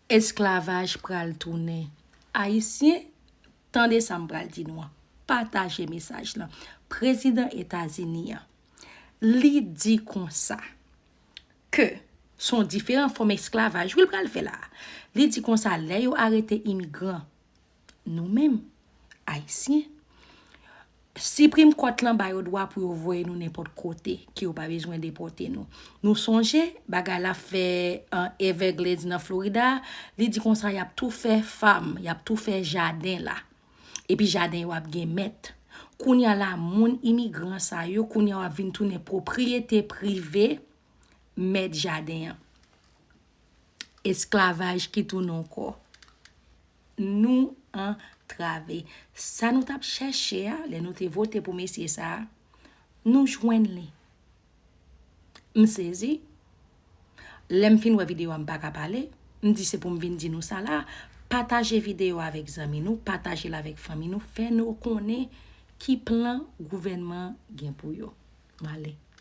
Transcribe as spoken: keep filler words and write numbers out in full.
Esklavaj pral tounen. Ayisyen, tande sa m pral di nou an. Pataje mesaj lan. Prezidan Etazini an, li di konsa ke se yon diferan fòm esklavaj wi l pral fè la. Li di konsa, lè yo arete imigran, nou menm, Ayisyen, Supreme Court lan ba yo dwa pou yo voye nou nenpòt kote, ke yo pa bezwen depòte nou. Nou sonje, bagay la fè an Everglades nan Florida, li di konsa y ap tou fè fam, y ap tou fè jaden la. Epi jaden yo ap gen mèt. Kounye a la, moun imigran sa yo, kounye a w ap vin tounen pwopriyete prive mèt jaden an. Esklavaj ki tounen ankò. Nou antrave. Sa nou t ap chèche a, lè nou te vote pou mesye sa a, nou jwenn li. M sezi. Lè m fin wè videyo a, m pa ka pale. M di se pou m vin di nou sa la. Pataje videyo a avèk zanmi nou, pataje l avèk fanmi nou, fè nou konnen ki plan gouvènman an gen pou yo. M ale.